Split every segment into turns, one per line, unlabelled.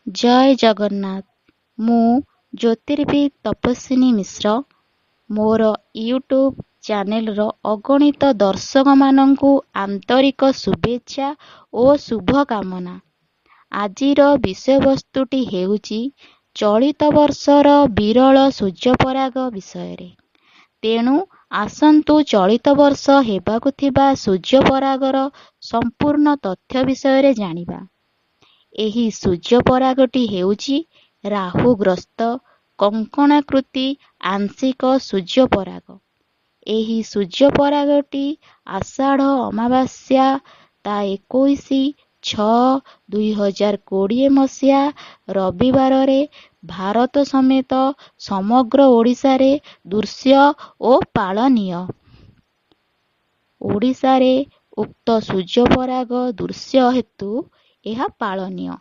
ଜୟ ଜଗନ୍ନାଥ। ମୁଁ ଜ୍ୟୋତିର୍ବିଦ ତପସ୍ୱିନୀ ମିଶ୍ର। ମୋର ୟୁଟ୍ୟୁବ୍ ଚ୍ୟାନେଲର ଅଗଣିତ ଦର୍ଶକମାନଙ୍କୁ ଆନ୍ତରିକ ଶୁଭେଚ୍ଛା ଓ ଶୁଭକାମନା। ଆଜିର ବିଷୟବସ୍ତୁଟି ହେଉଛି ଚଳିତ ବର୍ଷର ବିରଳ ସୂର୍ଯ୍ୟପରାଗ ବିଷୟରେ। ତେଣୁ ଆସନ୍ତୁ ଚଳିତ ବର୍ଷ ହେବାକୁ ଥିବା ସୂର୍ଯ୍ୟପରାଗର ସମ୍ପୂର୍ଣ୍ଣ ତଥ୍ୟ ବିଷୟରେ ଜାଣିବା। ଏହି ସୂର୍ଯ୍ୟପରାଗଟି ହେଉଛି ରାହୁଗ୍ରସ୍ତ କଙ୍କଣାକୃତି ଆଂଶିକ ସୂର୍ଯ୍ୟପରାଗ। ଏହି ସୂର୍ଯ୍ୟପରାଗଟି ଆଷାଢ଼ ଅମାବାସ୍ୟା ତା 21/6/2020 ମସିହା ରବିବାରରେ ଭାରତ ସମେତ ସମଗ୍ର ଓଡ଼ିଶାରେ ଦୃଶ୍ୟ ଓ ପାଳନୀୟ। ଓଡ଼ିଶାରେ ଉକ୍ତ ସୂର୍ଯ୍ୟପରାଗ ଦୃଶ୍ୟ ହେତୁ ଏହା ପାଳନୀୟ।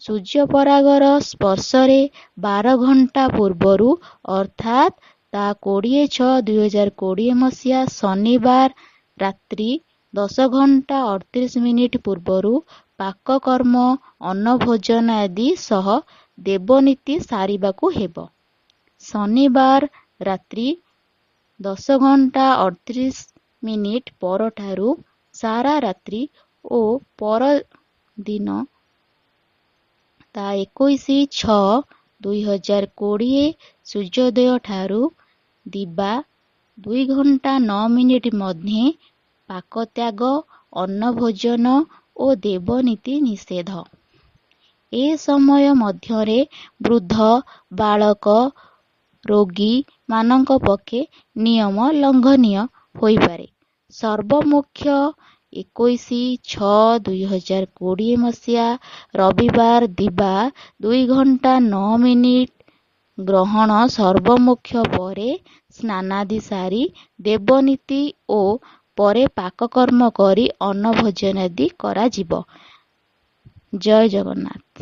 ସୂର୍ଯ୍ୟପରାଗର ସ୍ପର୍ଶରେ 12 ଘଣ୍ଟା ପୂର୍ବରୁ ଅର୍ଥାତ୍ ତା 20/6/2020 ମସିହା ଶନିବାର ରାତ୍ରି 10 ଘଣ୍ଟା 38 ମିନିଟ୍ ପୂର୍ବରୁ ପାକକର୍ମ, ଅନ୍ନଭୋଜନ ଆଦି ସହ ଦେବନୀତି ସାରିବାକୁ ହେବ। ଶନିବାର ରାତ୍ରି 10 ଘଣ୍ଟା 38 ମିନିଟ୍ ପରଠାରୁ ସାରା ରାତ୍ରି ଓ ପରଦିନ ତା 21/6/2020 ସୂର୍ଯ୍ୟୋଦୟଠାରୁ ଦିବା 2 ଘଣ୍ଟା 9 ମିନିଟ୍ ମଧ୍ୟେ ପାକତ୍ୟାଗ, ଅନ୍ନଭୋଜନ ଓ ଦେବନୀତି ନିଷେଧ। ଏ ସମୟ ମଧ୍ୟରେ ବୃଦ୍ଧ, ବାଳକ, ରୋଗୀମାନଙ୍କ ପକ୍ଷେ ନିୟମ ଲଙ୍ଘନୀୟ ହୋଇପାରେ। ସର୍ବମୋକ୍ଷ 21/6/2020 ମସିହା ରବିବାର ଦିବା 2 ଘଣ୍ଟା 9 ମିନିଟ୍ ଗ୍ରହଣ ସର୍ବମୋକ୍ଷ ପରେ ସ୍ନାନାଦି ସାରି ଦେବନୀତି ଓ ପରେ ପାକକର୍ମ କରି ଅନ୍ନଭୋଜନାଦି କରାଯିବ। ଜୟ ଜଗନ୍ନାଥ।